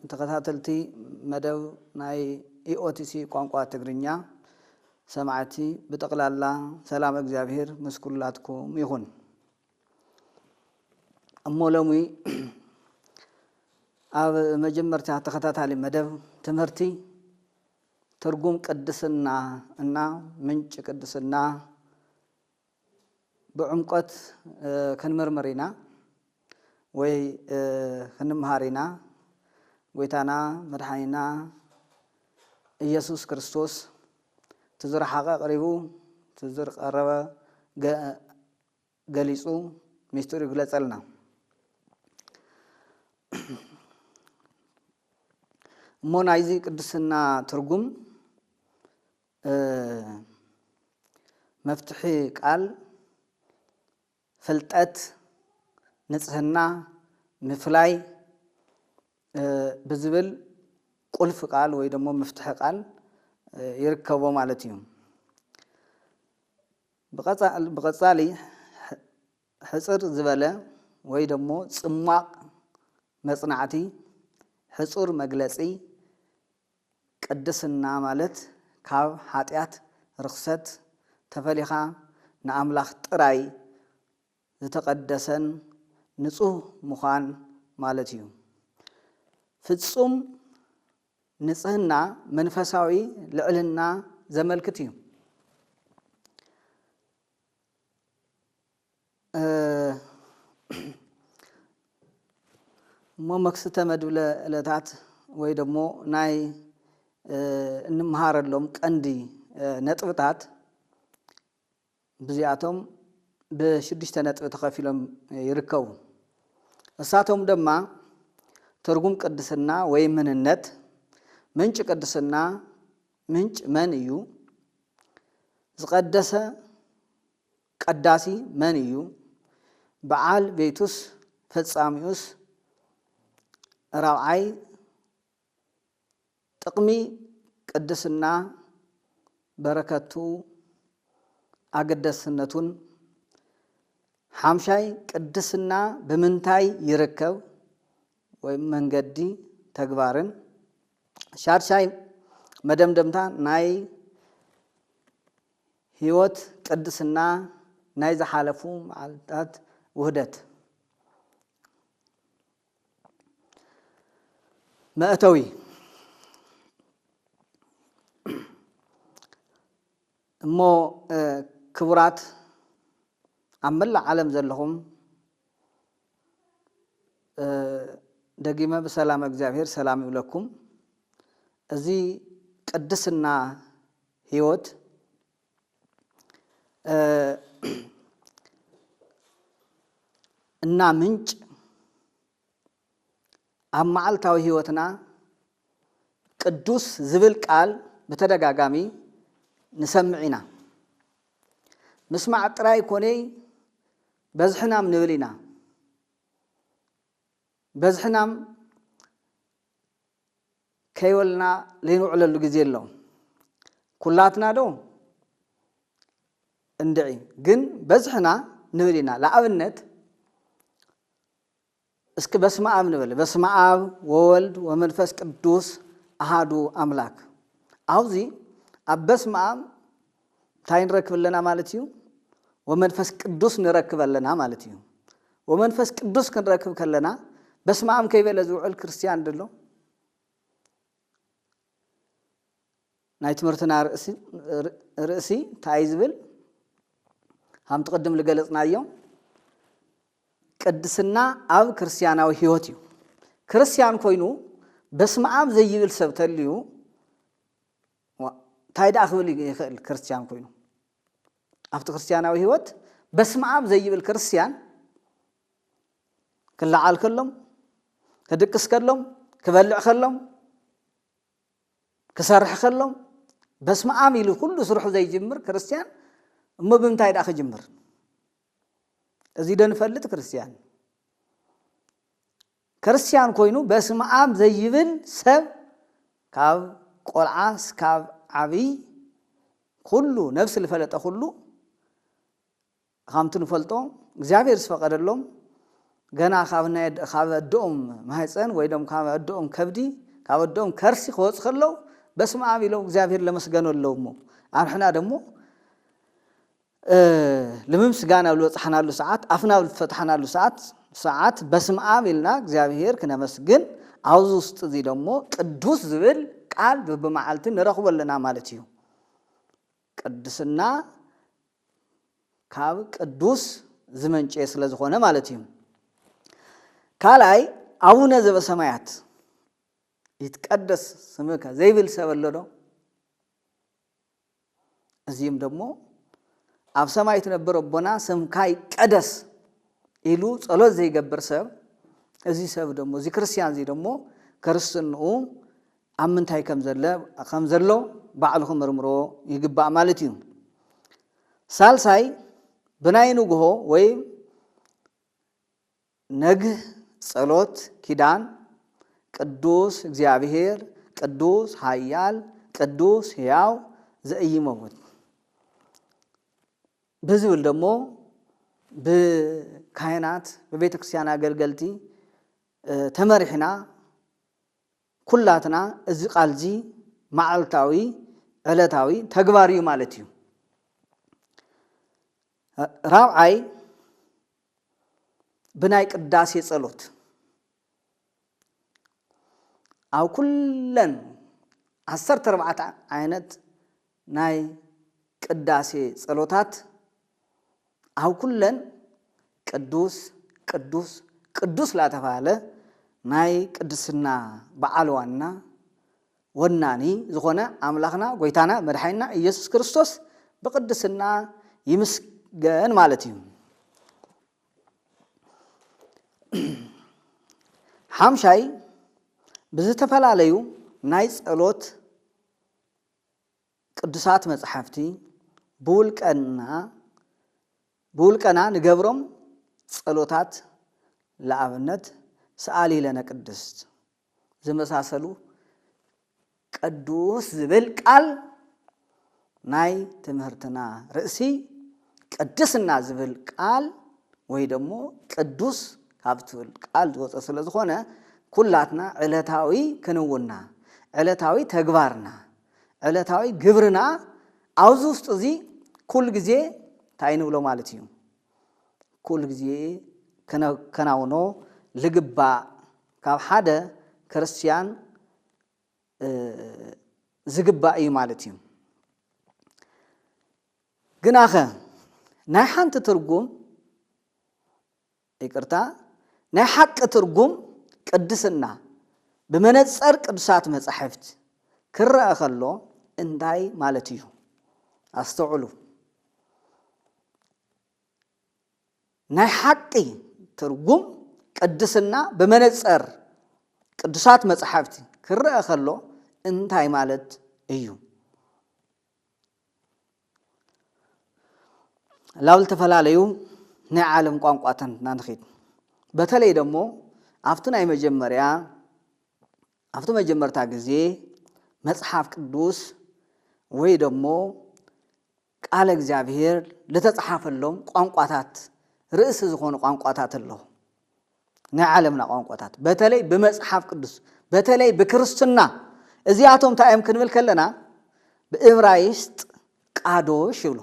ተኸታተልቲ መደብ ናይ ኢኦቲሲ ቋንቋ ትግርኛ ሰማዕቲ ብጠቕላላ ሰላም እግዚኣብሔር ምስ ኩላትኩም ይኹን። እሞ ሎሚ ኣብ መጀመርታ ተኸታታሊ መደብ ትምህርቲ ትርጉም ቅድስና እና ምንጭ ቅድስና ብዕምቆት ክንምርምር ኢና ወይ ክንምሃር ኢና። ጎይታና መድሓኒና ኢየሱስ ክርስቶስ ትዝረሓቐ ኣቕሪቡ ትዝርቀረበ ገሊጹ ሚስጢሩ ይግለጸልና። እሞ ናይዚ ቅድስና ትርጉም መፍትሒ ቃል ፍልጠት፣ ንጽህና፣ ምፍላይ ብዝብል ቁልፍ ቃል ወይ ደሞ መፍትሒ ቃል ይርከቦ ማለት እዩ። ብቐጻሊ ሕጽር ዝበለ ወይ ደሞ ጽሟቕ መጽናዕቲ፣ ሕጹር መግለጺ፣ ቅድስና ማለት ካብ ሓጢኣት ርኽሰት ተፈሊኻ ንኣምላኽ ጥራይ ዝተቐደሰን ንጹህ ምዃን ማለት እዩ። ፍጹም ንጽህና መንፈሳዊ ልዕልና ዘመልክት እዩ። እሞ መክስተ መድብለ ዕለታት ወይ ደሞ ናይ እንምሃረሎም ቀንዲ ነጥብታት ብዚኣቶም ብሽዱሽተ ነጥቢ ተኸፊሎም ይርከቡ። እሳቶም ድማ ትርጉም ቅድስና ወይ ምንነት፣ ምንጭ ቅድስና፣ ምንጭ መን እዩ፣ ዝቐደሰ ቀዳሲ መን እዩ፣ በዓል ቤቱስ ፈጻሚኡስ፣ ራብዓይ ጥቕሚ ቅድስና፣ በረከቱ፣ ኣገደስነቱን፣ ሓምሻይ ቅድስና ብምንታይ ይርከብ ወይ መንገዲ ተግባርን፣ ሻድሻይ መደምደምታ ናይ ህይወት ቅድስና ናይ ዝሓለፉ መዓልታት ውህደት። መእተዊ። እሞ ክቡራት ኣብ መላእ ዓለም ዘለኹም ደጊመ ብሰላም እግዚኣብሔር ሰላም ይብለኩም። እዚ ቅድስና ህይወት እና ምንጭ ኣብ መዓልታዊ ህይወትና ቅዱስ ዝብል ቃል ብተደጋጋሚ ንሰምዕ ኢና። ምስማዕ ጥራይ ኮነይ በዝሕናም ንብል ኢና። በዝሕናም ከይበልና ዘይንውዕለሉ ግዜ ኣሎ። ኩላትና ዶ? እንድዒ። ግን በዝሕና ንብል ኢና። ንኣብነት እስኪ በስመ ኣብ ንበል። በስመ ኣብ ወወልድ ወመንፈስ ቅዱስ ኣሃዱ ኣምላክ። ኣብዚ ኣብ በስመ ኣብ እንታይ ንረክብ ኣለና ማለት እዩ? ወመንፈስ ቅዱስ ንረክብ ኣለና ማለት እዩ። ወመንፈስ ቅዱስ ክንረክብ ከለና በስመ ኣብ ከይበለ ዝውዕል ክርስትያን ድሎ? ናይ ትምህርትና ርእሲ እንታይ ዝብል ሃምቲ ቅድም ዝገለጽናዮ ቅድስና ኣብ ክርስትያናዊ ህይወት እዩ። ክርስትያን ኮይኑ በስመ ኣብ ዘይብል ሰብ ተልዩ እንታይ ደኣ ክብል ይኽእል? ክርስትያን ኮይኑ ኣብቲ ክርስትያናዊ ህይወት በስመ ኣብ ዘይብል ክርስትያን ክለዓል ከሎም፣ ክድቅስ ከሎም፣ ክበልዕ ከሎም፣ ክሰርሕ ከሎም በስመ ኣብ ኢሉ ኩሉ ስርሑ ዘይጅምር ክርስትያን እሞ ብምንታይ ደኣ ክጅምር? እዚ ዶ ንፈልጥ ክርስትያን? ክርስትያን ኮይኑ በስመ ኣብ ዘይብል ሰብ ካብ ቆልዓ እስካብ ዓብዪ ኩሉ ነብሲ ዝፈለጠ ኩሉ ከምቲ ንፈልጦ እግዚኣብሔር ዝፈቀደሎም ገና ካብ ናይ ካብ ኣደኦም ማህፀን ወይ ደሞ ካብ ኣደኦም ከብዲ ካብ ኣደኦም ከርሲ ክወፁ ከለው በስመ ኣብ ኢሎም እግዚኣብሔር ለመስገኑ ኣለዉ እሞ ኣብሕና ደሞ ልምምስጋን ኣብ ዝበፅሓናሉ ሰዓት ኣፍና ኣብ ዝፈትሓናሉ ሰዓት ሰዓት በስመ ኣብ ኢልና እግዚኣብሔር ክነመስግን ኣብዚ ውስጥ እዚ ደሞ ቅዱስ ዝብል ቃል ብብመዓልቲ ንረኽቦ ኣለና ማለት እዩ። ቅድስና ካብ ቅዱስ ዝመንጨ ስለ ዝኾነ ማለት እዩ። ካልኣይ ኣቡነ ዘበሰማያት ይትቀደስ ስምከ ዘይብል ሰብ ኣሎ ዶ? እዚም ደሞ ኣብ ሰማይ ትነብር ኣቦና ስምካ ይቀደስ ኢሉ ጸሎት ዘይገብር ሰብ እዚ ሰብ ደሞ እዚ ክርስትያን እዚ ደሞ ክርስትንኡ ኣብ ምንታይ ከም ዘለ ከም ዘሎ ባዕሉ ክምርምሮ ይግባእ ማለት እዩ። ሳልሳይ ብናይ ንግሆ ወይ ነግህ ጸሎት ኪዳን ቅዱስ እግዚኣብሔር ቅዱስ ኃያል ቅዱስ ሕያው ዘኢይመውት ብዝብል ደሞ ብካህናት ብቤተ ክርስቲያን ኣገልገልቲ ተመሪሕና ኩላትና እዚ ቃልዚ መዓልታዊ ዕለታዊ ተግባር እዩ ማለት እዩ። ራብዓይ ብናይ ቅዳሴ ጸሎት ኣብ ኩለን ዓሰርተ ኣርባዕተ ዓይነት ናይ ቅዳሴ ጸሎታት ኣብ ኩለን ቅዱስ ቅዱስ ቅዱስ ላተባሃለ ናይ ቅድስና በዓል ዋና ወናኒ ዝኾነ ኣምላኽና ጎይታና መድሓኒና ኢየሱስ ክርስቶስ ብቅድስና ይምስገን ማለት እዩ። ሓምሻይ ብዝተፈላለዩ ናይ ጸሎት ቅዱሳት መጻሕፍቲ ብውልቀና ብውልቀና ንገብሮም ጸሎታት ለኣብነት ሰኣሊ ለነ ቅድስት ዝመሳሰሉ ቅዱስ ዝብል ቃል ናይ ትምህርትና ርእሲ ቅድስና ዝብል ቃል ወይ ደሞ ቅዱስ ካብ ትብል ቃል ዝወፀ ስለ ዝኾነ ኩላትና ዕለታዊ ክንውና ዕለታዊ ተግባርና ዕለታዊ ግብርና ኣብዚ ውስጥ እዚ ኩል ግዜ እንታይ ንብሎ ማለት እዩ ኩል ግዜ ከናውኖ ልግባእ ካብ ሓደ ክርስትያን ዝግባእ እዩ ማለት እዩ። ግናኸ ናይ ሓንቲ ትርጉም ይቅርታ ናይ ሓቂ ትርጉም ቅድስና ብመነፀር ቅዱሳት መጻሕፍት ክረአ ከሎ እንታይ ማለት እዩ? ኣስተውዕሉ። ናይ ሓቂ ትርጉም ቅድስና ብመነፀር ቅዱሳት መጻሕፍቲ ክረአ ከሎ እንታይ ማለት እዩ? ላብ ዝተፈላለዩ ናይ ዓለም ቋንቋታት ኢና ንኸይድ። በተለይ ደሞ ኣብቲ ናይ መጀመርያ ኣብቲ መጀመርታ ግዜ መጽሓፍ ቅዱስ ወይ ደሞ ቃለ እግዚኣብሔር ዝተጻሓፈሎም ቋንቋታት ርእሲ ዝኾኑ ቋንቋታት ኣለዉ። ናይ ዓለምና ቋንቋታት በተለይ ብመጽሓፍ ቅዱስ በተለይ ብክርስትና እዚኣቶም እንታይ እዮም ክንብል ከለና ብእብራይስጥ ቃዶሽ ይብሉ።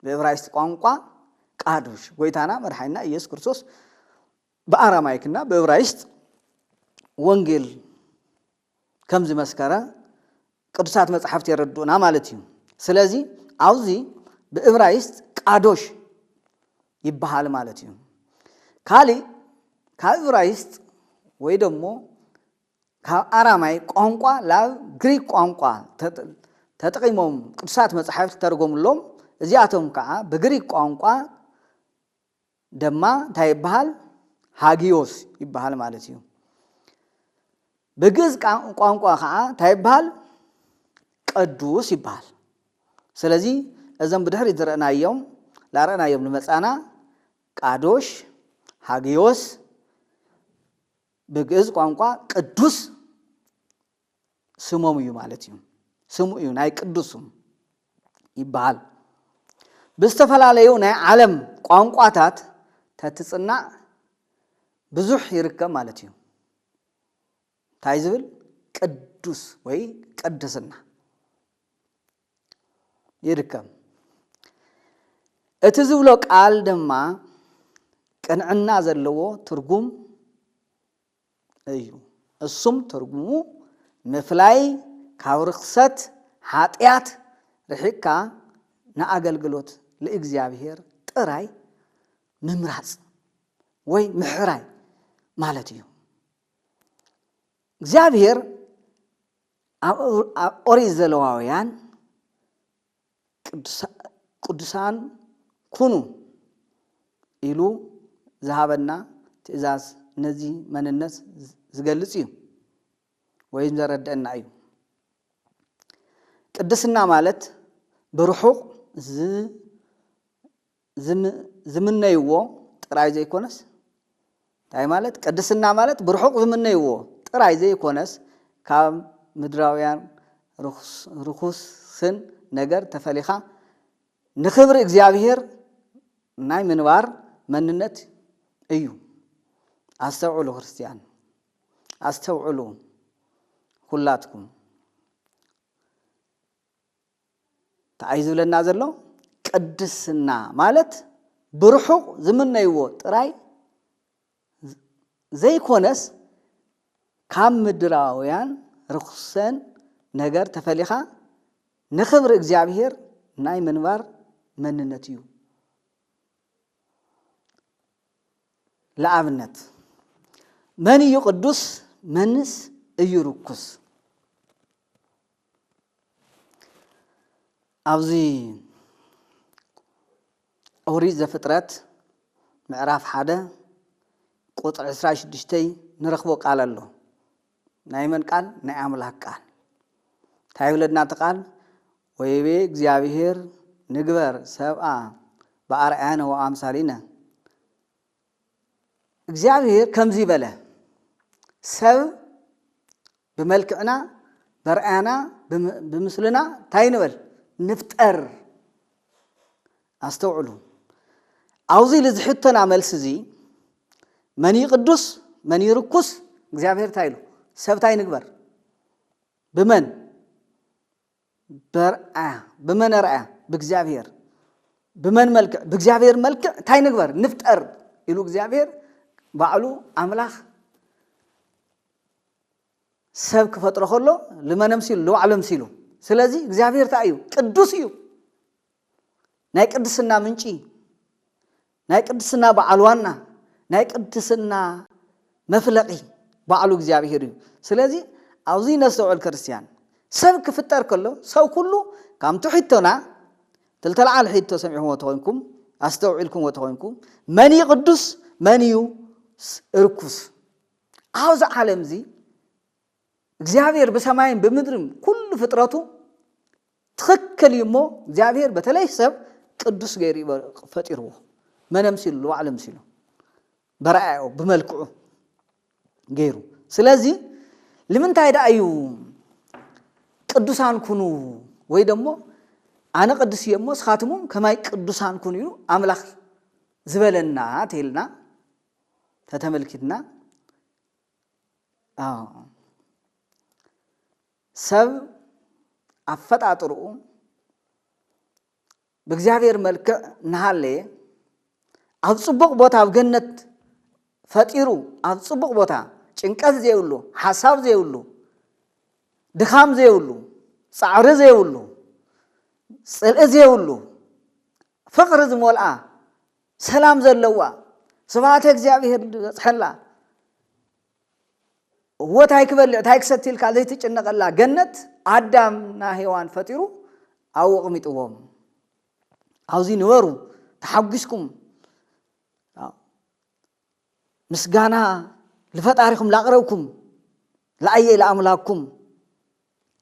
ብእብራይስጥ ቋንቋ ቃዶሽ ጎይታና መድሓኒና ኢየሱስ ክርስቶስ ብኣራማይክና ብእብራይስጥ ወንጌል ከም ዝመስከረ ቅዱሳት መጻሕፍቲ የረድኡና ማለት እዩ። ስለዚ ኣብዚ ብእብራይስጥ ቃዶሽ ይበሃል ማለት እዩ። ካሊእ ካብ እብራይስጥ ወይ ደሞ ካብ ኣራማይ ቋንቋ ላብ ግሪክ ቋንቋ ተጠቂሞም ቅዱሳት መጻሕፍቲ ተርጎምሎም። እዚኣቶም ከዓ ብግሪክ ቋንቋ ድማ እንታይ ይበሃል? ሃጊዮስ ይበሃል ማለት እዩ። ብግእዝ ቋንቋ ከዓ እንታይ ይበሃል? ቅዱስ ይበሃል። ስለዚ እዞም ብድሕሪት ዝረእናዮም ላረእናዮም ንመጻና ቃዶሽ፣ ሃግዮስ፣ ብግእዝ ቋንቋ ቅዱስ ስሞም እዩ ማለት እዩ። ስሙ እዩ ናይ ቅዱስ ስም ይበሃል። ብዝተፈላለዩ ናይ ዓለም ቋንቋታት ተትጽናዕ ብዙሕ ይርከብ ማለት እዩ። እንታይ ዝብል ቅዱስ ወይ ቅድስና ይርከብ። እቲ ዝብሎ ቃል ድማ ቅንዕና ዘለዎ ትርጉም እዩ። እሱም ትርጉሙ ምፍላይ፣ ካብ ርኽሰት ሓጢኣት ርሒቕካ ንኣገልግሎት ለእግዚኣብሔር ጥራይ ምምራጽ ወይ ምሕራይ ማለት እዩ። እግዚኣብሔር ኣብ ኣብ ኦሪት ዘለዋውያን ቅዱሳ- ቅዱሳን ኩኑ ኢሉ ዝሃበና ትእዛዝ ነዚ መንነት ዝገልጽ እዩ ወይ ዘረድአና እዩ። ቅድስና ማለት ብርሑቕ ዝ- ዝም- ዝምነይዎ ጥራይ ዘይኮነስ እንታይ ማለት ቅድስና ማለት ብርሑቕ ዝምነይዎ ጥራይ ዘይኮነስ ካብ ምድራውያን ርኹስ- ርኹስን ነገር ተፈሊኻ ንኽብሪ እግዚኣብሔር ናይ ምንባር መንነት እዩ። ኣስተውዕሉ ክርስትያን፣ ኣስተውዕሉ ኩላትኩም። እንታይ እዩ ዝብለና ዘሎ? ቅድስና ማለት ብርሑቕ ዝምነይዎ ጥራይ ዘይኮነስ ካብ ምድራውያን ርኩሰን ነገር ተፈሊኻ ንኽብሪ እግዚኣብሔር ናይ ምንባር መንነት እዩ። ለኣብነት መን እዩ ቅዱስ? መንስ እዩ ርኩስ? ኣብዚ ኦሪት ዘፍጥረት ምዕራፍ ሓደ ቁፅሪ ዕስራ ሽዱሽተ ንረኽቦ ቃል ኣሎ። ናይ መን ቃል? ናይ ኣምላኽ ቃል። እንታይ ይብለና እቲ ቃል? ወይቤ እግዚኣብሔር ንግበር ሰብኣ ብኣርኣያነ ወኣምሳሊነ። እግዚኣብሔር ከምዚ በለ፣ ሰብ ብመልክዕና በርኣያና ብምስልና እንታይ ንበል? ንፍጠር። ኣስተውዕሉ። ኣብዚ ኢሉ ዝሕተና መልሲ እዚ መን እዩ ቅዱስ መን እዩ ርኩስ? እግዚኣብሔር እንታይ ኢሉ? ሰብ እንታይ ንግበር? ብመን በርኣያ? ብመን ኣርኣያ? ብእግዚኣብሔር። ብመን መልክዕ? ብእግዚኣብሔር መልክዕ እንታይ ንግበር? ንፍጠር ኢሉ እግዚኣብሔር ባዕሉ ኣምላኽ ሰብ ክፈጥሮ ከሎ ልመን ኣምሲሉ? ልባዕሉ ኣምሲሉ። ስለዚ እግዚኣብሔር እንታይ እዩ? ቅዱስ እዩ። ናይ ቅድስና ምንጪ፣ ናይ ቅድስና በዓል ዋና፣ ናይ ቅድስና መፍለቒ ባዕሉ እግዚኣብሔር እዩ። ስለዚ ኣብዚ ነስተውዕል ክርስትያን፣ ሰብ ክፍጠር ከሎ ሰብ ኩሉ ካብ ትሕቶና ተልተለዓል ሕቶ ሰሚዕኩምዎ ተኾይንኩም ኣስተውዒልኩምዎ ተኾይንኩም መን እዩ ቅዱስ መን እዩ ርኩስ? ኣብዚ ዓለም እዚ እግዚኣብሔር ብሰማይን ብምድርን ኩሉ ፍጥረቱ ትኽክል እዩ እሞ እግዚኣብሔር በተለይ ሰብ ቅዱስ ገይሩ እዩ ፈጢርዎ። መን ኣምሲሉ? ንባዕሉ ኣምሲሉ በረኣያኡ ብመልክዑ ገይሩ። ስለዚ ንምንታይ ደኣ እዩ ቅዱሳን ኩኑ ወይ ደሞ ኣነ ቅዱስ እየ እሞ ንስኻትም እውን ከማይ ቅዱሳን ኩኑ ኢሉ ኣምላኽ ዝበለና ተይልና ተተመልኪትና ሰብ ኣፈጣጥርኡ ብእግዚኣብሔር መልክዕ እናሃለየ ኣብ ፅቡቕ ቦታ ኣብ ገነት ፈጢሩ ኣብ ፅቡቕ ቦታ ጭንቀት ዘይብሉ ሓሳብ ዘይብሉ ድኻም ዘይብሉ ፃዕሪ ዘይብሉ ፅልኢ ዘይብሉ ፍቕሪ ዝመልኣ ሰላም ዘለዋ ስብሃተ እግዚኣብሔር ዝበፅሐላ እዎ እንታይ ክበልዕ እንታይ ክሰቲ ኢልካ ዘይትጭነቐላ ገነት ኣዳምና ሄዋን ፈጢሩ ኣብኡ ኣቕሚጥዎም። ኣብዚ ንበሩ ተሓጒስኩም ምስጋና ልፈጣሪኹም ላቕረብኩም ለኣየ ለኣምላኩም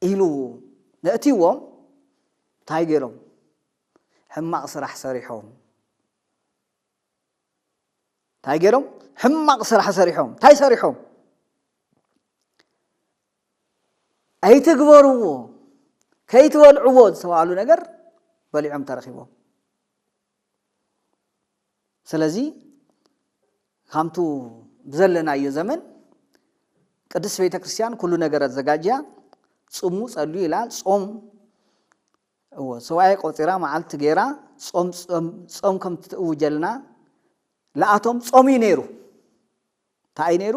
ኢሉ ነእትይዎም እንታይ ገይሮም? ሕማቕ ስራሕ ሰሪሖም። እንታይ ገይሮም? ሕማቕ ስራሕ ሰሪሖም። እንታይ ሰሪሖም? ኣይትግበርዎ፣ ከይትበልዕዎ ዝተባህሉ ነገር በሊዖም ተረኺቦም። ስለዚ ከምቱ ብዘለናዮ ዘመን ቅድስት ቤተ ክርስቲያን ኩሉ ነገር ኣዘጋጅያ፣ ጽሙ ጸልዩ ኢላ፣ ጾም፣ እዎ፣ ሰብኣይ ቆጺራ፣ መዓልቲ ገይራ፣ ጾም፣ ጾም፣ ጾም ከም ትእውጀልና፣ ለኣቶም ጾም እዩ ነይሩ። እንታይ እዩ ነይሩ?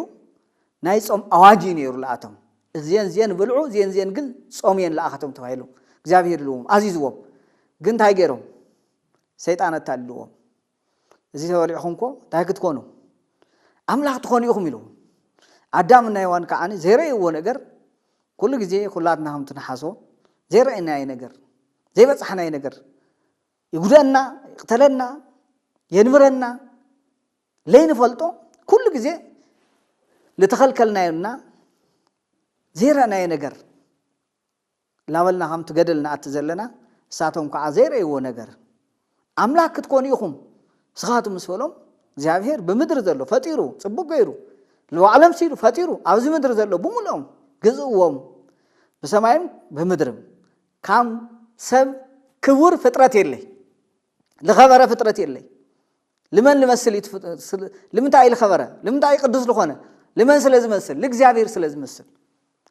ናይ ጾም ኣዋጅ እዩ ነይሩ ለኣቶም። እዚን እዚን ብልዑ፣ እዚን እዚን ግን ጾም እየን ለኣኻቶም ተባሂሉ። እግዚኣብሔር ኢልዎም፣ ኣዚዝዎም። ግን እንታይ ገይሮም? ሰይጣን ኣታልልዎም። እዚ ተበሊዕኹም እኮ እንታይ ክትኮኑ? ኣምላኽ ትኾኑ ኢኹም ኢልዎም። ኣዳም እና ሔዋን ከዓኒ ዘይረእይዎ ነገር፣ ኩሉ ግዜ ኩላትና ከም ትንሓሶ ዘይረኣይናዮ ነገር፣ ዘይበጻሕናዮ ነገር፣ ይጉደና፣ ይቕተለና፣ የንብረና፣ ለይንፈልጦ ኩሉ ግዜ ልተኸልከልናዮና ዘይረኣናዮ ነገር ላበልና ከምቲ ገደል ንኣቲ ዘለና፣ እሳቶም ከዓ ዘይረእይዎ ነገር፣ ኣምላኽ ክትኮኑ ኢኹም ስኻቱ ምስ በሎም፣ እግዚኣብሔር ብምድሪ ዘሎ ፈጢሩ፣ ጽቡቕ ገይሩ፣ ልዋዕሎም ሲሉ ፈጢሩ፣ ኣብዚ ምድሪ ዘሎ ብምልኦም ግዝእዎም፣ ብሰማይም ብምድርም። ካብ ሰብ ክቡር ፍጥረት የለይ፣ ልኸበረ ፍጥረት የለይ። ልመን ልመስል እዩ ትፍ-፣ ስል-፣ ልምንታይ እዩ ልኸበረ? ልምንታይ እዩ ቅዱስ ልኾነ? ልመን ስለ ዝመስል? ልእግዚኣብሔር ስለ ዝመስል፣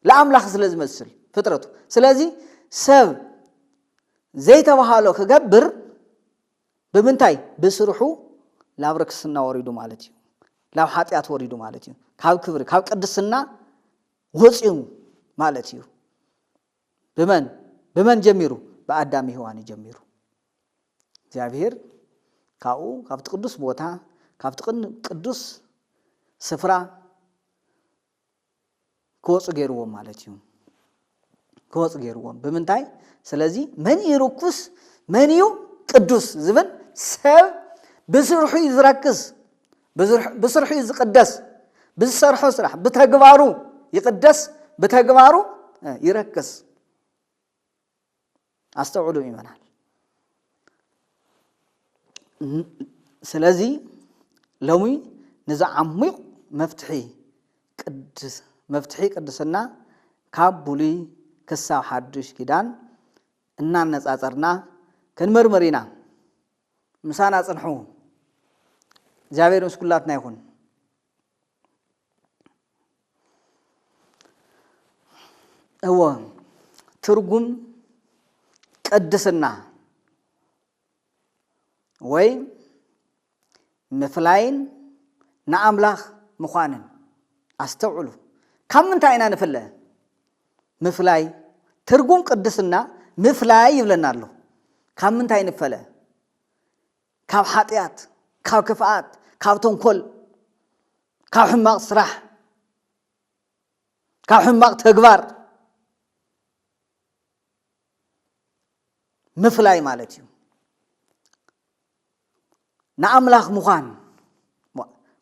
ለኣምላኽ ስለ ዝመስል ፍጥረቱ። ስለዚ ሰብ ዘይተባሃሎ ክገብር ብምንታይ? ብስርሑ ላብ ርክስና ወሪዱ ማለት እዩ። ላብ ሓጢኣት ወሪዱ ማለት እዩ። ካብ ክብሪ፣ ካብ ቅድስና ወፂኡ ማለት እዩ። ብመን? ብመን ጀሚሩ? ብኣዳም ሔዋን እዩ ጀሚሩ። እግዚኣብሔር ካብኡ፣ ካብቲ ቅዱስ ቦታ፣ ካብቲ ቅን-፣ ቅዱስ ስፍራ ክወፁ ገይርዎም ማለት እዩ። ክወፁ ገይርዎም። ብምንታይ? ስለዚ መን እዩ ርኩስ፣ መን እዩ ቅዱስ ዝብል ሰብ ብስርሑ እዩ ዝረክስ፣ ብስርሑ፣ ብስርሑ እዩ ዝቅደስ፣ ብዝሰርሖ ስራሕ፣ ብተግባሩ ይቅደስ፣ ብተግባሩ፣ እ፣ ይረክስ። ኣስተውዕሉ ምእመናን። ን-፣ ስለዚ ሎሚ ነዚ ዓሚቕ መፍትሒ ቅድስ-፣ መፍትሒ ቅድስና ካብ ብሉይ ክሳብ ሓዱሽ ኪዳን እናነጻጸርና ክንምርምር ኢና። ምሳና ጽንሑ። እግዚኣብሔር ምስ ኩላትና ይኹን። እዎ፣ ትርጉም ቅድስና ወይ ምፍላይን ንኣምላኽ ምዃንን ኣስተውዕሉ። ካብ ምንታይ ኢና ንፍለ? ምፍላይ። ትርጉም ቅድስና ምፍላይ ይብለና ኣሎ። ካብ ምንታይ ንፈለ? ካብ ሓጢኣት፣ ካብ ክፍኣት፣ ካብ ተንኮል፣ ካብ ሕማቕ ስራሕ፣ ካብ ሕማቕ ተግባር ምፍላይ ማለት እዩ። ንኣምላኽ ምዃን፣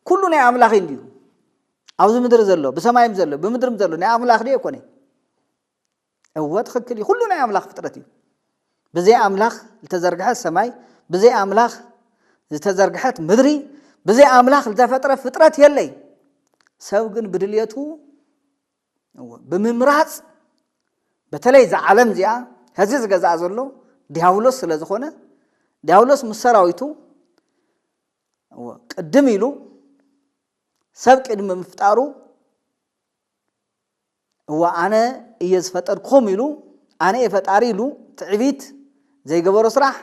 ኩሉ ናይ ኣምላኽ እዩ እንድዩ። ኣብዚ ምድሪ ዘሎ፣ ብሰማይም ዘሎ፣ ብምድርም ዘሎ ናይ ኣምላኽ ድዩ ኣይኮነን? እወ፣ ትኽክል እዩ። ኩሉ ናይ ኣምላኽ ፍጥረት እዩ። ብዘይ ኣምላኽ ዝተዘርግሐ ሰማይ፣ ብዘይ ኣምላኽ ዝተዘርግሐት ምድሪ፣ ብዘይ ኣምላኽ ዝተፈጥረ ፍጥረት የለይ። ሰብ ግን ብድልየቱ፣ እወ፣ ብምምራጽ፣ በተለይ እዛ ዓለም እዚኣ፣ ሕዚ ዝገዝኣ ዘሎ ዲያብሎስ ስለ ዝኾነ፣ ዲያብሎስ ምስ ሰራዊቱ፣ እወ፣ ቅድም ኢሉ፣ ሰብ ቅድሚ ምፍጣሩ፣ እወ፣ ኣነ እየ ዝፈጠርኩም ኢሉ፣ ኣነ እየ ፈጣሪ ኢሉ፣ ትዕቢት፣ ዘይገበሮ ስራሕ፣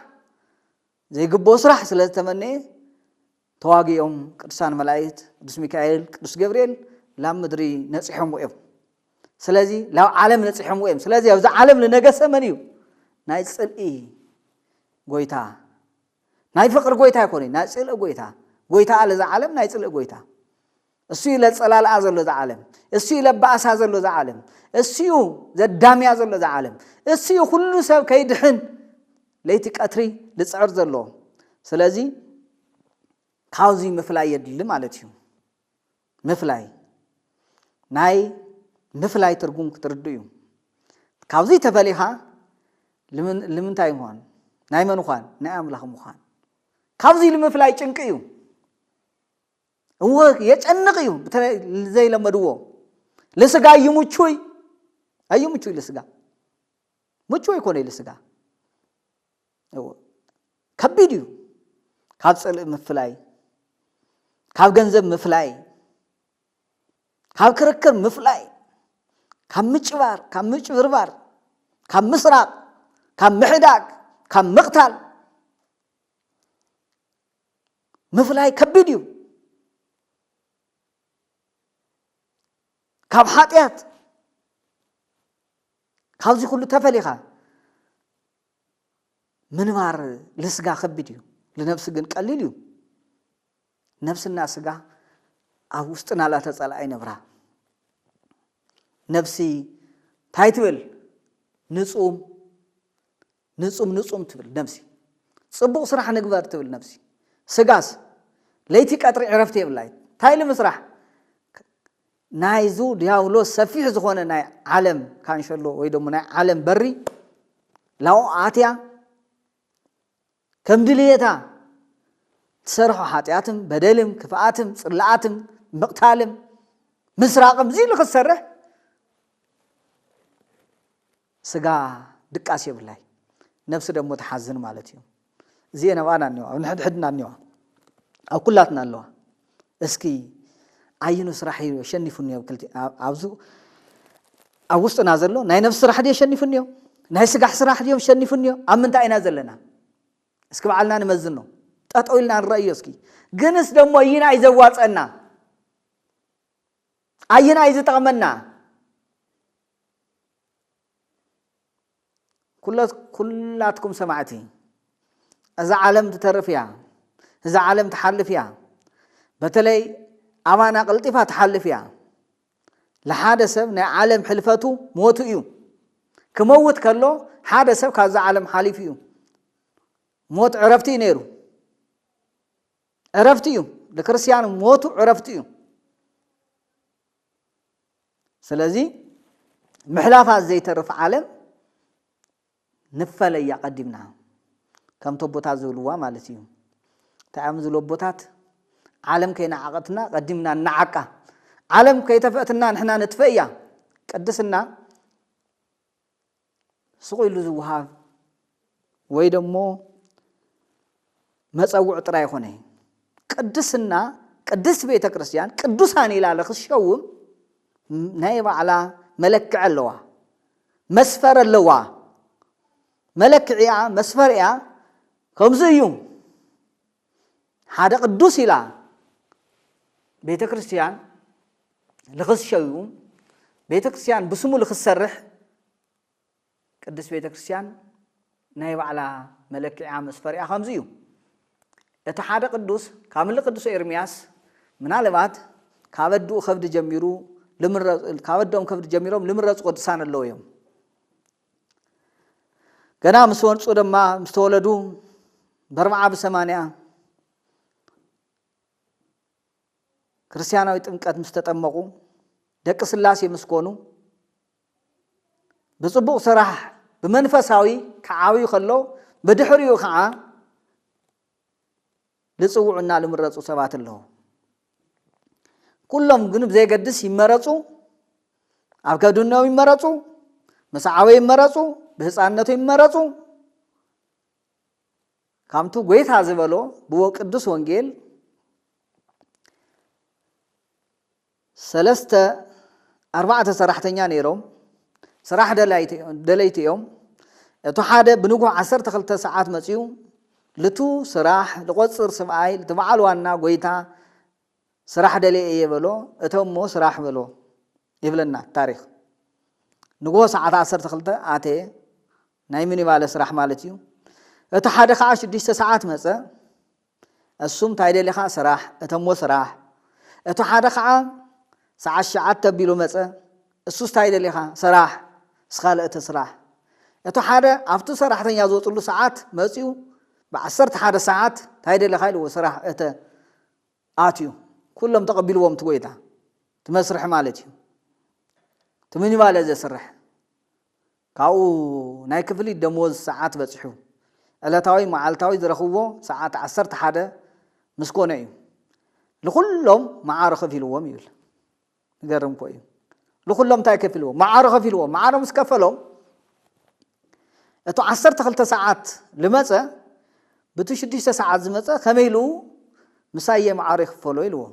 ዘይግብኦ ስራሕ ስለ ዝተመነየ፣ ተዋጊኦም ቅዱሳን መላእክት፣ ቅዱስ ሚካኤል፣ ቅዱስ ገብርኤል፣ ላብ ምድሪ ነጺሖምዎ እዮም። ስለዚ ላብ ዓለም ነጺሖምዎ እዮም። ስለዚ ኣብዚ ዓለም ዝነገሰ መን እዩ? ናይ ጽልኢ ጎይታ፣ ናይ ፍቕሪ ጎይታ ኣይኮነን፣ ናይ ጽልኢ ጎይታ። ጎይታ ኣለ እዛ ዓለም፣ ናይ ጽልኢ ጎይታ። እሱ እዩ ለጸላልኣ ዘሎ እዛ ዓለም። እሱ እዩ ለባእሳ ዘሎ እዛ ዓለም። እሱ እዩ ዘዳምያ ዘሎ እዛ ዓለም። እሱ እዩ ኩሉ ሰብ ከይድሕን ለይቲ ቀትሪ ልጽዕር ዘሎ። ስለዚ ካብዚ ምፍላይ የድሊ ማለት እዩ። ምፍላይ፣ ናይ ምፍላይ ትርጉም ክትርድእ እዩ። ካብዚ ተፈሊኻ ልምን-፣ ልምንታይ ይኾን? ናይ መን ምዃን? ናይ ኣምላኽ ምዃን። ካብዚ ኢሉ ምፍላይ ጭንቂ እዩ። እወ፣ የጨንቕ እዩ። በተለይ ዘይለመድዎ። ለስጋ እዩ ምቹይ? ኣዩ ምቹይ ለስጋ? ምቹይ ኣይኮነ ለስጋ። እወ። ከቢድ እዩ። ካብ ጽልእ ምፍላይ፣ ካብ ገንዘብ ምፍላይ፣ ካብ ክርክር ምፍላይ፣ ካብ ምጭባር፣ ካብ ምጭብርባር፣ ካብ ምስራቕ፣ ካብ ምሕዳግ፣ ካብ ምቕታል ምፍላይ ከቢድ እዩ። ካብ ሓጢኣት፣ ካብዚ ኩሉ ተፈሊኻ ምንባር ልስጋ ከቢድ እዩ፣ ልነብሲ ግን ቀሊል እዩ። ነብስና ስጋ ኣብ ውስጥና ላተጸልኣ ይነብራ። ነብሲ እንታይ ትብል? ንጹም፣ ንጹም፣ ንጹም ትብል ነብሲ። ጽቡቕ ስራሕ ንግበር ትብል ነብሲ። ስጋስ ለይቲ ቀትሪ ዕረፍቲ የብላይ። እንታይ ኢሉ ምስራሕ? ናይዙ ዲያብሎስ ሰፊሕ ዝኾነ ናይ ዓለም ካንሸሎ ወይ ደሞ ናይ ዓለም በሪ ላኡ ኣትያ ከም ድልየታ ትሰርሖ ሓጢኣትም፣ በደልም፣ ክፍኣትም፣ ጽላኣትም፣ ምቕታልም፣ ምስራቕም፣ እዚ ኢሉ ክትሰርሕ ስጋ ድቃስ የብላይ። ነብሲ ደሞ ትሓዝን ማለት እዩ። እዚኤን ኣብኣና እኒዋ፣ ኣብ ንሕድሕድና እኒዋ፣ ኣብ ኩላትና ኣለዋ። እስኪ ኣየኑ ስራሕ እዩ ኣሸኒፉኒ? ኣብ ክልቲ-፣ ኣብ-፣ ኣብዚ ኣብ ውስጥና ዘሎ ናይ ነብሲ ስራሕ ድዩ ኣሸኒፉኒዮ? ናይ ስጋሕ ስራሕ ድዮም ኣሸኒፉኒዮ? ኣብ ምንታይ ኢና ዘለና? እስኪ ባዕልና ንመዝኖ። ጠጠው ኢልና ንረእዮ እስኪ። ግንስ ደሞ ኣይና እዩ ዘዋፀና? ኣይና እዩ ዝጠቕመና? ኩለት-፣ ኩላትኩም ሰማዕቲ፣ እዛ ዓለም ትተርፍ እያ። እዛ ዓለም ትሓልፍ እያ። በተለይ ኣባና ቀልጢፋ ትሓልፍ እያ። ለሓደ ሰብ ናይ ዓለም ሕልፈቱ ሞቱ እዩ። ክመውት ከሎ ሓደ ሰብ ካብዛ ዓለም ሓሊፉ እዩ። ሞት ዕረፍቲ እዩ ነይሩ። ዕረፍቲ እዩ። ንክርስቲያን ሞቱ ዕረፍቲ እዩ። ስለዚ ምሕላፋ ዘይተርፍ ዓለም ንፈለያ ቀዲምና። ከምቲ ኣቦታት ዝብልዋ ማለት እዩ። እንታይ እዮም ዝብሉ ኣቦታት? ዓለም ከይነዓቐትና ቀዲምና እናዓቃ። ዓለም ከይተፈእትና ንሕና ንጥፈእ እያ። ቅድስና ስቕ ኢሉ ዝወሃብ ወይ ደሞ መጸውዕ ጥራይ ይኾነ። ቅድስና፣ ቅድስት ቤተ ክርስቲያን ቅዱሳን ኢላ ለክትሸውም ናይ ባዕላ መለክዒ ኣለዋ፣ መስፈር ኣለዋ። መለክዒኣ፣ መስፈሪኣ ከምዚ እዩ። ሓደ ቅዱስ ኢላ ቤተ ክርስቲያን ልኽትሸውም፣ ቤተ ክርስቲያን ብስሙ ልኽትሰርሕ ቅድስት ቤተ ክርስቲያን ናይ ባዕላ መለክዒኣ መስፈሪኣ ከምዚ እዩ። እቲ ሓደ ቅዱስ ካብ ምልእ ቅዱስ ኤርምያስ ምናልባት ካብ ኣድኡ ከብዲ ጀሚሩ ልምረ-፣ ካብ ኣድኦም ከብዲ ጀሚሮም ልምረጹ ቅዱሳን ኣለዉ እዮም። ገና ምስ ወጹ ድማ፣ ምስ ተወለዱ ብኣርብዓ ብሰማንያ ክርስቲያናዊ ጥምቀት ምስ ተጠመቑ፣ ደቂ ስላሴ ምስ ኮኑ፣ ብጽቡቕ ስራሕ ብመንፈሳዊ ክዓብዩ ከሎ፣ ብድሕሪኡ ኸዓ ልጽውዑና ልምረጹ ሰባት ኣለዉ። ኩሎም ግን ብዘየገድስ ይመረጹ፣ ኣብ ከብድነቶም ይመረጹ፣ ምስ ዓበዩ ይመረጹ፣ ብህፃንነቱ ይመረጹ። ከምቱ ጎይታ ዝበሎ ብወ-፣ ቅዱስ ወንጌል ሰለስተ፣ ኣርባዕተ ሰራሕተኛ ነይሮም። ስራሕ ደላይቲ-፣ ደለይቲ እዮም። እቲ ሓደ ብንጉህ ዓሰርተ ክልተ ሰዓት መጺኡ፣ ልቱ ስራሕ ልቆጽር ስብኣይ፣ ልቲ በዓል ዋና ጎይታ ስራሕ ደልየ እየ በሎ። እተ እሞ ስራሕ በሎ ይብለና ታሪኽ። ንግሆ ሰዓት ዓሰርተ ክልተ ኣተየ፣ ናይ ምኒባለ ስራሕ ማለት እዩ። እቲ ሓደ ኸዓ ሽዱሽተ ሰዓት መጸ። እሱም እንታይ ደሊኻ? ስራሕ። እተ እሞ ስራሕ። እቲ ሓደ ኸዓ ሰዓት ሸዓተ ኣቢሉ መጸ። እሱስ እንታይ ደሊኻ? ስራሕ። እስኻ ለእተ ስራሕ። እቲ ሓደ ኣብቲ ሰራሕተኛ ዝወፅሉ ሰዓት መፂኡ፣ ብዓሰርተ ሓደ ሰዓት እንታይ ደሊኻ ኢልዎ? ስራሕ። እተ ኣትዩ። ኩሎም ተቐቢልዎም እቲ ጎይታ። እቲ መስርሒ ማለት እዩ። እቲ ምኒባለ ዘስርሕ። ካብኡ ናይ ክፍሊት ደመወዝ ሰዓት በፂሑ። ዕለታዊ መዓልታዊ ዝረኽብዎ ሰዓት ዓሰርተ ሓደ ምስ ኮነ እዩ። ንኹሎም መዓረ ከፊልዎም ይብል። ንገርም እኮ እዩ። ንኹሎም እንታይ ከፊልዎም? መዓረ ከፊልዎም። መዓረ ምስ ከፈሎም፣ እቱ ዓሰርተ ክልተ ሰዓት ልመጸ፣ ብቱ ሽዱሽተ ሰዓት ዝመጸ ከመይ ኢሉ ምሳየ መዓረ ይኽፈሎ ኢልዎ።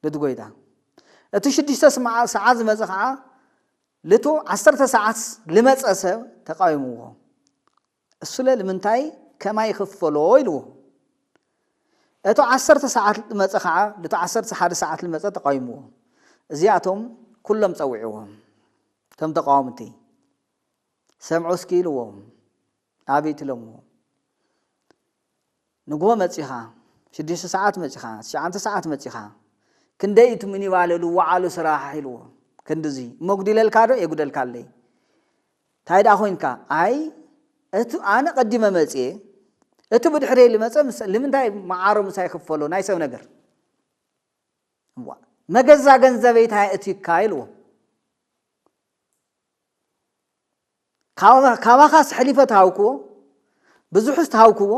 ልዲ ጎይታ። እቲ ሽዱሽተ ስምዓ-፣ ሰዓት ዝመጸ ኸዓ ልቱ ዓሰርተ ሰዓት ልመጸ ሰብ ተቃዊምዎ። እሱለ ልምንታይ ከማይ ይኽፈሎ ኢልዎ። እቱ ዓሰርተ ሰዓት ልመጸ ኸዓ ልቱ ዓሰርተ ሓደ ሰዓት ልመጸ ተቃዊምዎ። እዚኣቶም ኩሎም ጸዊዕዎም። ከም ተቃወምቲ። ሰምዑ እስኪ ኢልዎም። ኣቤት ኢሎምዎ። ንግሆ መጺኻ፣ ሽዱሽተ ሰዓት መጺኻ፣ ትሽዓተ ሰዓት መጺኻ፣ ክንደይ እቲ ምኒባለ ልወዓሉ ስራሕ ኢልዎ። ክንድዚ። እሞ ጉዲለልካ ዶ? የጉደልካለይ። እንታይ ደኣ ኮይንካ? ኣይ፣ እቱ ኣነ ቀዲመ መጽየ፣ እቱ ብድሕረይ ልመጸ ምስ-፣ ልምንታይ መዓሮ ምሳይ ክፈሎ? ናይ ሰብ ነገር። እዋ፣ መገዛ ገንዘበይ እንታይ እትዩካ? ኢልዎ። ካባ-፣ ካባኻስ ሕሊፈ ተሃውክዎ፣ ብዙሕስ ተሃውክዎ፣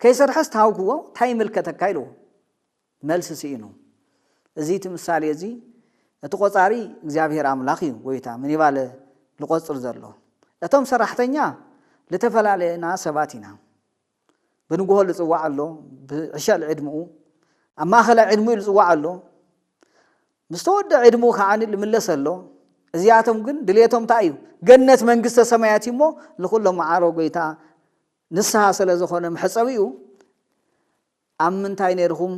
ከይሰርሐስ ተሃውክዎ፣ እንታይ ይምልከተካ? ኢልዎ። መልሲ ስኢኑ። እዚ እቲ ምሳሌ እዚ፣ እቲ ቆጻሪ እግዚኣብሔር ኣምላኽ እዩ፣ ጎይታ፣ ምኒባለ ልቆጽር ዘሎ። እቶም ሰራሕተኛ ልተፈላለየና ሰባት ኢና። ብንግሆ ልጽዋዕ ኣሎ፣ ብዕሸል ዕድምኡ፣ ኣብ ማእኸላይ ዕድምኡ ልጽዋዕ ኣሎ። ምስ ተወደ ዕድምኡ ከዓኒ ልምለስ ኣሎ። እዚኣቶም ግን ድልየቶም እንታይ እዩ? ገነት መንግስተ ሰማያት እዩ እሞ፣ ንኹሎም መዓሮ ጎይታ ንስሃ ስለ ዝኾነ መሕጸቢኡ፣ ኣብ ምንታይ ነይርኹም?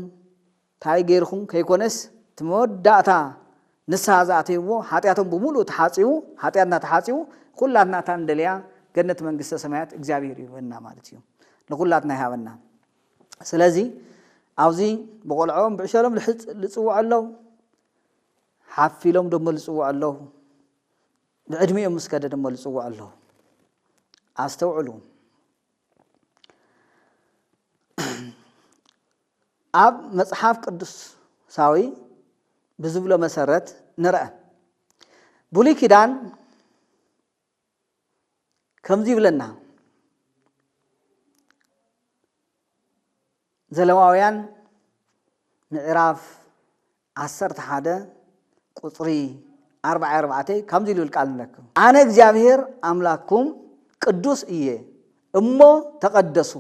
እንታይ ገይርኹም? ከይኮነስ፣ እቲ መወዳእታ ንስሃ ዝኣተይዎ፣ ሓጢኣቶም ብምሉእ ተሓጺቡ፣ ሓጢኣትና ተሓጺቡ፣ ኩላትና እታ ንደልያ ገነት መንግስተ ሰማያት እግዚኣብሔር ይህበና ማለት እዩ። ንኹላትና ይሃበና። ስለዚ፣ ኣብዚ ብቆልዖም ብዕሸሎም ልሕጽ-፣ ልጽውዑ ኣለዉ፣ ሓፊሎም ደሞ ልጽውዑ ኣለዉ፣ ብዕድሚኦም ምስ ከደ ደሞ ልጽውዑ ኣለዉ። ኣስተውዕሉ። ኣብ መጽሓፍ ቅዱሳዊ ብዝብሎ መሰረት ንርአ። ብሉይ ኪዳን ከምዚ ይብለና፣ ዘለዋውያን ምዕራፍ ዓሰርተ ሓደ ቁጽሪ ኣርባዓ ኣርባዕተ ከምዚ ኢሉ ቃል ንረክብ። ኣነ እግዚኣብሔር ኣምላክኩም ቅዱስ እየ እሞ ተቐደሱ፣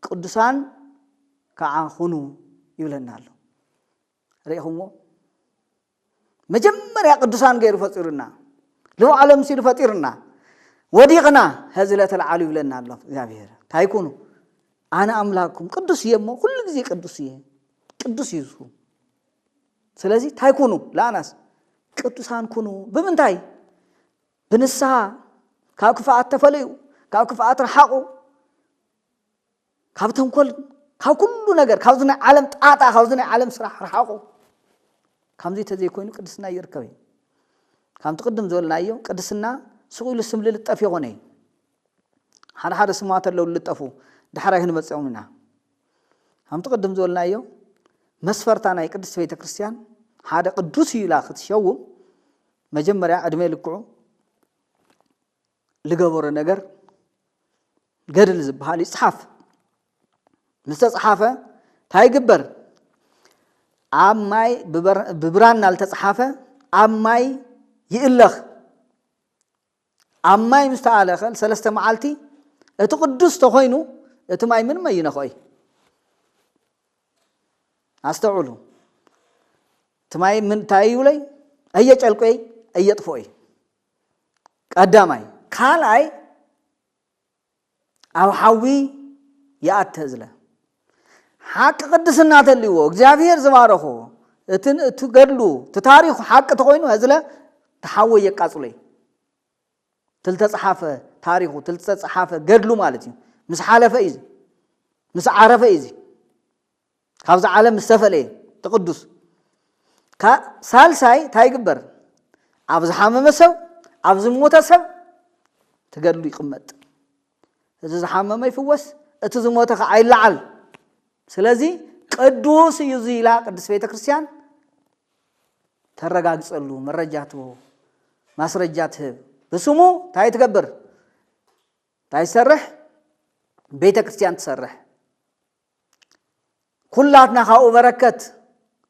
ቅዱሳን ከዓ ሁኑ ይብለና ኣሎ። ርኢኹምዎ? መጀመርያ ቅዱሳን ገይሩ ፈጢሩና፣ ልብዓሎም ሲሉ ፈጢሩና፣ ወዲቕና፣ ሀዚ ለተልዓሉ ይብለና ኣሎ እግዚኣብሔር። እንታይ ኩኑ? ኣነ ኣምላክኩም ቅዱስ እየ እሞ፣ ኩሉ ግዜ ቅዱስ እየ። ቅዱስ እዩ እሱ። ስለዚ እንታይ ኩኑ? ለኣናስ ቅዱሳን ኩኑ። ብምንታይ? ብንስሃ፣ ካብ ክፍኣት ተፈለዩ፣ ካብ ክፍኣት ረሓቑ፣ ካብ ተንኮል፣ ካብ ኩሉ ነገር፣ ካብዚ ናይ ዓለም ጣጣ፣ ካብዚ ናይ ዓለም ስራሕ ረሓቑ። ከምዚ ተዘይኮይኑ ቅድስና ይርከብ እዩ። ከምቲ ቅድም ዝበልናዮ፣ ቅድስና ስቕ ኢሉ ስም ልልጠፍ ይኾነ እዩ። ሓደ ሓደ ስማት ኣለዉ ልልጠፉ፣ ዳሕራይ ክንመጽኦም ኢና። ከምቲ ቅድም ዝበልናዮ፣ መስፈርታ ናይ ቅድስት ቤተ ክርስቲያን ሓደ ቅዱስ እዩ ኢላ ክትሸውም፣ መጀመርያ ዕድመ ልክዑ ልገበሮ ነገር ገድል ዝበሃል ይጽሓፍ። ምስ ተጽሓፈ እንታይ ይግበር? ኣብ ማይ ብበር-፣ ብብራና ልተጽሓፈ ኣብ ማይ ይእለኽ። ኣብ ማይ ምስ ተኣለኸ ሰለስተ መዓልቲ እቲ ቅዱስ ተኾይኑ እቲ ማይ ምንም ኣይነኽኦይ። ኣስተውዕሉ። እቲ ማይ ምን-፣ እንታይ ይብለይ? ኣየጨልቆይ፣ ኣየጥፍኦይ። ቀዳማይ። ካልኣይ፣ ኣብ ሓዊ ይኣተ ዝለ። ሓቂ ቅድስና ተልዎ፣ እግዚኣብሔር ዝባረኾ፣ እቲ፣ እቲ ገድሉ፣ እቲ ታሪኹ ሓቂ ተኾይኑ፣ ዝለ፣ እቲ ሓዊ የቃጽሎይ። ትልተጽሓፈ ታሪኹ፣ ትልተጽሓፈ ገድሉ ማለት እዩ። ምስ ሓለፈ እዩ እዚ። ምስ ዓረፈ እዩ እዚ። ካብዚ ዓለም ምስ ተፈለየ፣ እቲ ቅዱስ። ካ-፣ ሳልሳይ እንታይ ይግበር? ኣብ ዝሓመመ ሰብ፣ ኣብ ዝሞተ ሰብ፣ እቲ ገድሉ ይቕመጥ። እቲ ዝሓመመ ይፍወስ፣ እቲ ዝሞተ ኸዓ ይለዓል። ስለዚ ቅዱስ እዩ እዚ ኢላ ቅድስት ቤተ ክርስቲያን ተረጋግጸሉ፣ መረጃ ትህቦ፣ ማስረጃ ትህብ። ብስሙ እንታይ ትገብር? እንታይ ትሰርሕ? ቤተ ክርስቲያን ትሰርሕ፣ ኩላትና ካብኡ በረከት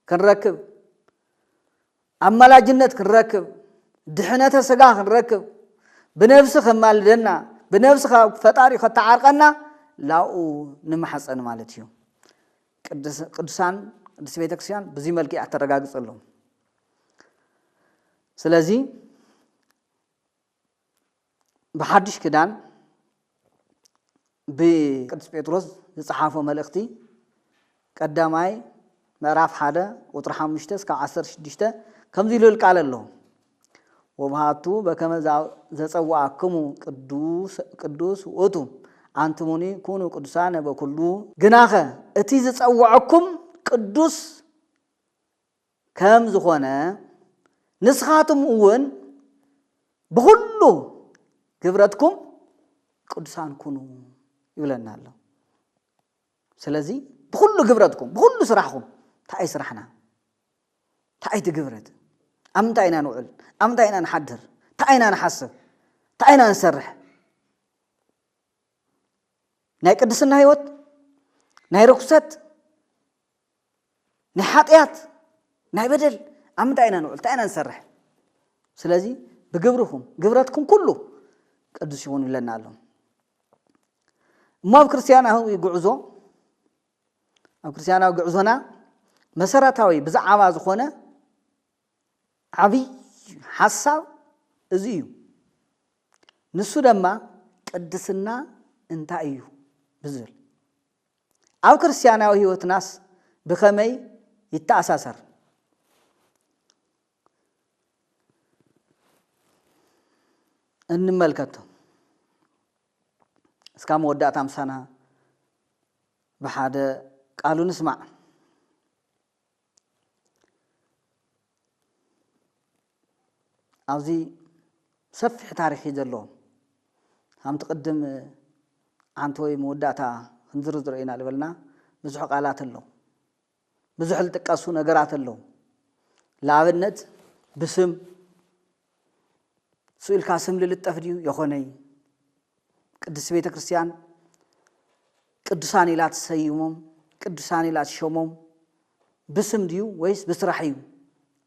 ክንረክብ፣ ኣማላጅነት ክንረክብ፣ ድሕነተ ስጋ ክንረክብ፣ ብነብሲ ከማልደና፣ ብነብሲ ካብ ፈጣሪ ከተዓርቀና ላኡ ንማሕፀን ማለት እዩ። ቅዱስ- ቅዱሳን ቅድስት ቤተክርስቲያን ብዙ መልክዕ ተረጋግጸሎም። ስለዚ ብሓድሽ ክዳን ብቅዱስ ጴጥሮስ ዝጸሓፎ መልእኽቲ ቀዳማይ ምዕራፍ ሓደ ቁጥሪ ሓሙሽተ እስካብ ዓሰርተ ሽዱሽተ ከምዚ ኢሉ ቃል ኣሎ። ወብሃቱ በከመ ዘጸዋዕክሙ ቅዱስ ውእቱ ኣንትሙኒ ኩኑ ቅዱሳነ በኩሉ። ግናኸ እቲ ዝጸውዐኩም ቅዱስ ከም ዝኾነ ንስኻትም እውን ብኹሉ ግብረትኩም ቅዱሳን ኩኑ ይብለና ኣሎ። ስለዚ ብኹሉ ግብረትኩም፣ ብኹሉ ስራሕኩም፣ እንታይ ስራሕና? እንታይ እቲ ግብረት? ኣብ ምንታይ ኢና ንውዕል? ኣብ ምንታይ ኢና ንሓድር? እንታይ ኢና ንሓስብ? እንታይ ኢና ንሰርሕ? ናይ ቅድስና ህይወት፣ ናይ ርኩሰት፣ ናይ ሓጢኣት፣ ናይ በደል፣ ኣብ ምንታይ ኢና ንውዕል? እንታይ ኢና ንሰርሕ? ስለዚ ብግብርኹም፣ ግብረትኩም ኩሉ ቅዱስ ይኹን ይብለና ኣሎ። እሞ ኣብ ክርስትያናዊ ጉዕዞ፣ ኣብ ክርስትያናዊ ጉዕዞና መሰረታዊ ብዛዕባ ዝኾነ ዓብይ ሓሳብ እዚ እዩ። ንሱ ድማ ቅድስና እንታይ እዩ ብዝብል፣ ኣብ ክርስትያናዊ ህይወትናስ ብኸመይ ይተኣሳሰር? እንመልከቶ። እስካ መወዳእታ ምሳና ብሓደ ቃሉ ንስማዕ። ኣብዚ ሰፊሕ ታሪኽ እዩ ዘለዎ። ከምቲ ቅድም ዓንተወይ መወዳእታ ክንዝርዝሮ ኢና ዝበልና ብዙሕ ቃላት ኣሎ። ብዙሕ ዝጥቀሱ ነገራት ኣለዉ። ንኣብነት ብስም ስኢልካ ስም ልልጠፍ ድዩ? የኾነይ። ቅድስት ቤተ ክርስቲያን ቅዱሳን ኢላ ትሰይሞም፣ ቅዱሳን ኢላ ትሸሞም ብስም ድዩ ወይስ ብስራሕ እዩ?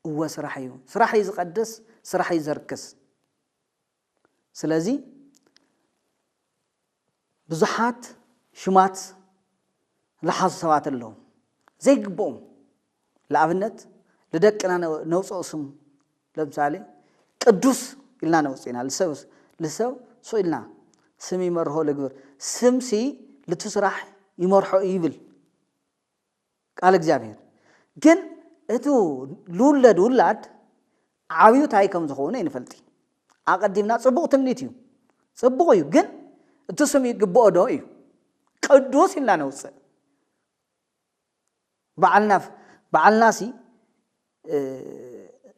እወ ስራሕ እዩ። ስራሕ እዩ ዝቐድስ፣ ስራሕ እዩ ዘርክስ። ስለዚ ብዙሓት ሽማት ዝሓዙ ሰባት ኣለዉ ዘይግብኦም። ንኣብነት ንደቅና ነ- ነውፅኦ ስም ለምሳሌ ቅዱስ ኢልና ነውፅእና ልሰብ ልሰብ ሱ ኢልና ስም ይመርሆ ልግብር ስምሲ ልቱ ስራሕ ይመርሖ ይብል ቃል እግዚኣብሔር። ግን እቲ ልውለድ ውላድ ዓብዩ ታይ ከም ዝኾነ ይንፈልጢ። ኣቐዲምና ፅቡቕ ትምኒት እዩ፣ ፅቡቕ እዩ። ግን እቲ ስም ይግብኦ ዶ እዩ? ቅዱስ ኢልና ነውፅእ። በዓልና በዓልና ሲ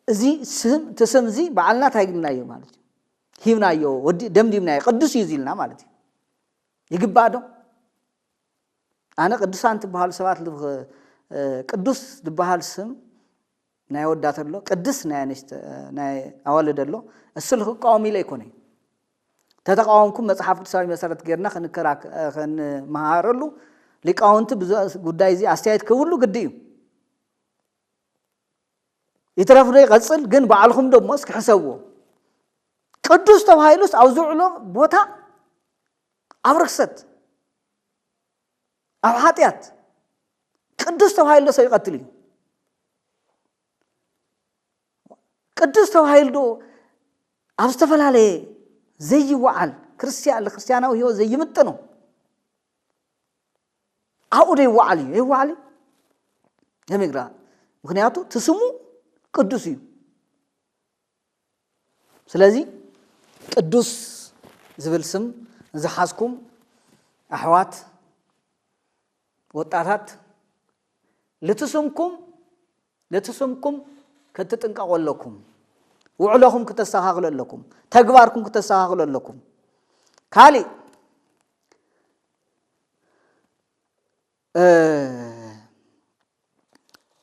እዚ ስም እቲ ስም እዚ በዓልና ታይ ግብናዮ ማለት እዩ? ሂብናዮ፣ ወዲ ደምዲምናዮ፣ ቅዱስ እዩ ኢልና ማለት እዩ። ይግባእ ዶ? ኣነ ቅዱሳን ትበሃሉ ሰባት ልብ- ቅዱስ ዝበሃል ስም ናይ ወዳት ኣሎ፣ ቅድስ ናይ ኣንስት ናይ ኣዋልድ ኣሎ። እሱ ልክቃወም ኢለ ኣይኮነ። ተተቃወምኩም መጽሓፍ ቅዱሳዊ መሰረት ጌርና ክንከራክ- ክንመሃረሉ ሊቃውንቲ ብዙ ጉዳይ እዚ ኣስተያየት ክብሉ ግዲ እዩ። ይትረፍ ዶ ይቐጽል ግን ባዕልኹም ደሞ እስኪ ሕሰብዎ። ቅዱስ ተባሂሉስ ኣብ ዝውዕሎ ቦታ ኣብ ርክሰት ኣብ ሓጢኣት ቅዱስ ተባሂሉ ዶ ሰብ ይቐትል እዩ? ቅዱስ ተባሂሉ ዶ ኣብ ዝተፈላለየ ዘይወዓል ክርስትያን ንክርስትያናዊ ህይወት ዘይምጥኖ ኣብኡ ዶ ይወዓል እዩ? ይወዓል እዩ? የምግራ ምክንያቱ እቲ ስሙ ቅዱስ እዩ። ስለዚ ቅዱስ ዝብል ስም ዝሓዝኩም ኣሕዋት ወጣታት ልትስምኩም ልትስምኩም ክትጥንቀቑ ኣለኩም። ውዕለኹም ክተስተኻኽሉ ኣለኩም። ተግባርኩም ክተስተኻኽሉ ኣለኩም። ካሊእ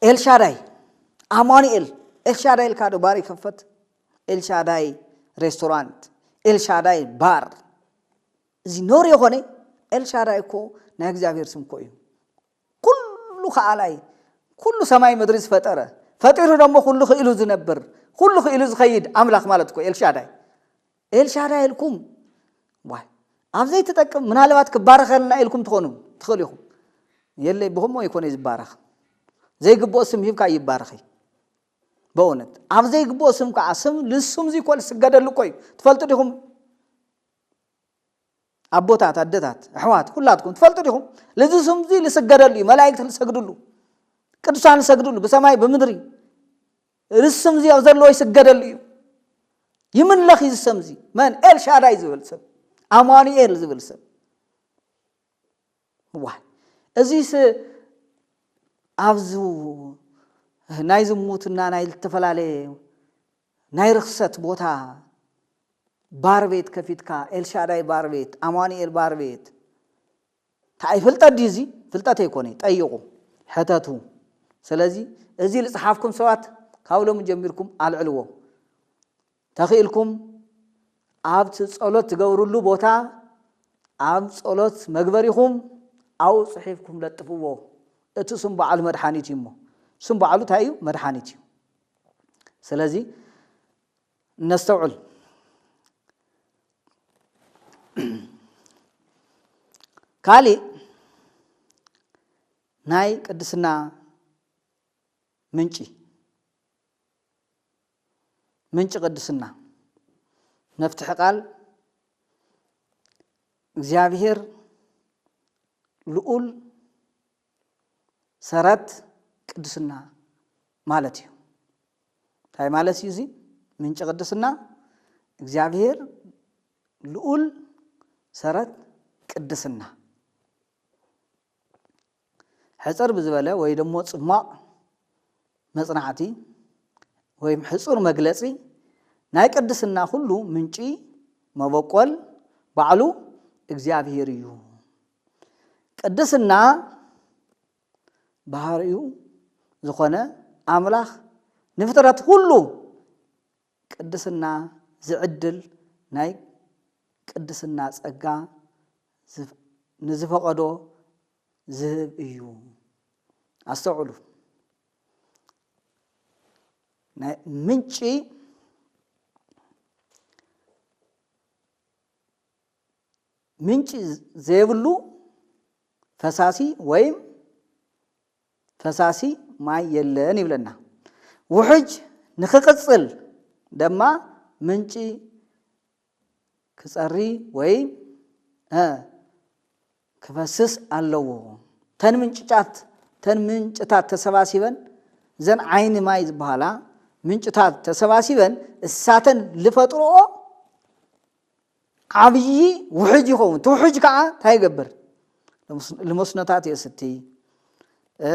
ኤልሻዳይ ኣማኑኤል ኤልሻዳይ ኢልካ ዶ ባር ይከፈት? ኤልሻዳይ ሬስቶራንት፣ ኤልሻዳይ ባር። እዚ ነውሪ የኾነ ኤልሻዳይ እኮ ናይ እግዚኣብሔር ስም እኮ እዩ። ኩሉ ከኣላይ፣ ኩሉ ሰማይ ምድሪ ዝፈጠረ፣ ፈጢሩ ደሞ ኩሉ ክኢሉ ዝነብር፣ ኩሉ ክኢሉ ዝኸይድ ኣምላኽ ማለት እኮ ኤልሻዳይ። ኤልሻዳይ ኢልኩም፣ ዋይ፣ ኣብ ዘይትጠቅም ምናልባት ክባረኸልና ኢልኩም ትኾኑ ትኽእሉ ኢኹም። የለይ፣ ብኸምኡ ኣይኮነ ዝባረኽ። ዘይግብኦ ስም ሂብካ ይባረኽ እዩ። በእውነት ኣብ ዘይግብኦ ስም ከዓ ስም ልስም እዚ እኮ ዝስገደሉ እኮ እዩ። ትፈልጡ ዲኹም? ኣቦታት፣ ኣደታት፣ ኣሕዋት፣ ኩላትኩም ትፈልጡ ዲኹም? ልዚ ስም እዚ ልስገደሉ እዩ። መላእክት ልሰግድሉ፣ ቅዱሳን ልሰግድሉ፣ ብሰማይ ብምድሪ ልስም እዚ ኣብ ዘለዎ ይስገደሉ እዩ። ይምለኽ እዩ እዚ ስም እዚ። መን? ኤልሻዳይ ዝብል ስም፣ ኣማኑኤል ዝብል ስም። ዋይ፣ እዚስ ኣብዚ ናይ ዝሙትና ናይ ዝተፈላለየ ናይ ርኽሰት ቦታ ባር ቤት ከፊትካ፣ ኤልሻዳይ ባር ቤት፣ ኣማኑኤል ባር ቤት፣ እንታይ ፍልጠት ድዩ እዚ? ፍልጠት ኣይኮነ፣ ጠይቑ፣ ሕተቱ። ስለዚ እዚ ዝጸሓፍኩም ሰባት ካብ ሎሚ ጀሚርኩም ኣልዕልዎ። ተኽኢልኩም ኣብቲ ጸሎት ትገብርሉ ቦታ፣ ኣብ ጸሎት መግበሪኹም ኣብኡ ጽሒፍኩም ለጥፍዎ። እቲ ስም በዓሉ መድሓኒት እዩ እሞ፣ ስም በዓሉ እንታይ እዩ? መድሓኒት እዩ። ስለዚ ነስተውዕል። ካሊእ ናይ ቅድስና ምንጪ፣ ምንጪ ቅድስና፣ መፍትሒ ቃል እግዚኣብሔር ልዑል ሰረት ቅድስና ማለት እዩ። እንታይ ማለት እዩ እዚ? ምንጪ ቅድስና እግዚኣብሔር ልዑል ሰረት ቅድስና። ሕጽር ብዝበለ ወይ ደሞ ጽሟቕ መጽናዕቲ ወይም ሕጹር መግለጺ፣ ናይ ቅድስና ኩሉ ምንጪ መበቆል ባዕሉ እግዚኣብሔር እዩ። ቅድስና ባህሪኡ ዝኾነ ኣምላኽ ንፍጥረት ኩሉ ቅድስና ዝዕድል ናይ ቅድስና ጸጋ ዝፍ-፣ ንዝፈቐዶ ዝህብ እዩ። ኣስተውዕሉ። ናይ ምንጪ፣ ምንጪ ዘይብሉ ፈሳሲ ወይም ፈሳሲ ማይ የለን ይብለና። ውሕጅ ንኽቕጽል ድማ ምንጪ ክጸሪ ወይ፣ እ፣ ክፈስስ ኣለዎ። ተን ምንጭጫት፣ ተን ምንጭታት ተሰባሲበን፣ እዘን ዓይኒ ማይ ዝበሃላ ምንጭታት ተሰባሲበን እሳተን ልፈጥርኦ ዓብዪ ውሕጅ ይኸውን። እቲ ውሕጅ ከዓ እንታይ ይገብር? ልሙስ-፣ ልመስኖታት የስቲ፣ እ፣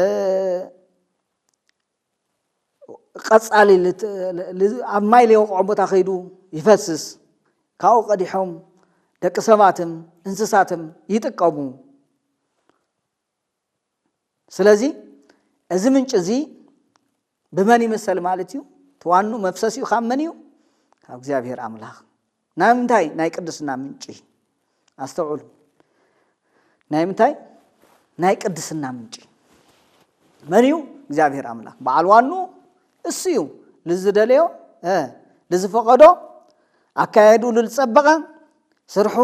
ቀጻሊ ልት-፣ ል-፣ ል-፣ ኣብ ማይ ለይወቕዖ ቦታ ከይዱ ይፈስስ። ካብኡ ቀዲሖም ደቂ ሰባትም እንስሳትም ይጥቀሙ። ስለዚ እዚ ምንጪ እዚ ብመን ይምሰል ማለት እዩ? እቲ ዋኑ መፍሰሲኡ ካብ መን እዩ? ካብ እግዚኣብሔር ኣምላኽ። ናይ ምንታይ? ናይ ቅድስና ምንጪ። ኣስተውዕሉ። ናይ ምንታይ? ናይ ቅድስና ምንጪ። መን እዩ? እግዚኣብሔር ኣምላኽ። በዓል ዋኑ እሱ እዩ። ልዝደለዮ፣ እ፣ ልዝፈቐዶ፣ ኣካየዱ ልዝጸበቐ፣ ስርሑ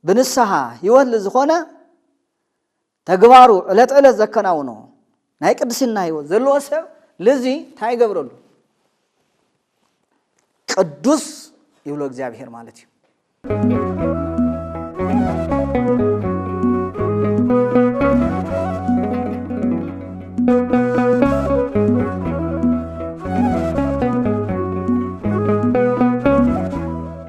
ብንስሓ ህይወት ልዝኾነ፣ ተግባሩ ዕለት ዕለት ዘከናውኖ ናይ ቅድስና ህይወት ዘለዎ ሰብ ልዚ እንታይ ይገብረሉ? ቅዱስ ይብሎ እግዚኣብሔር ማለት እዩ።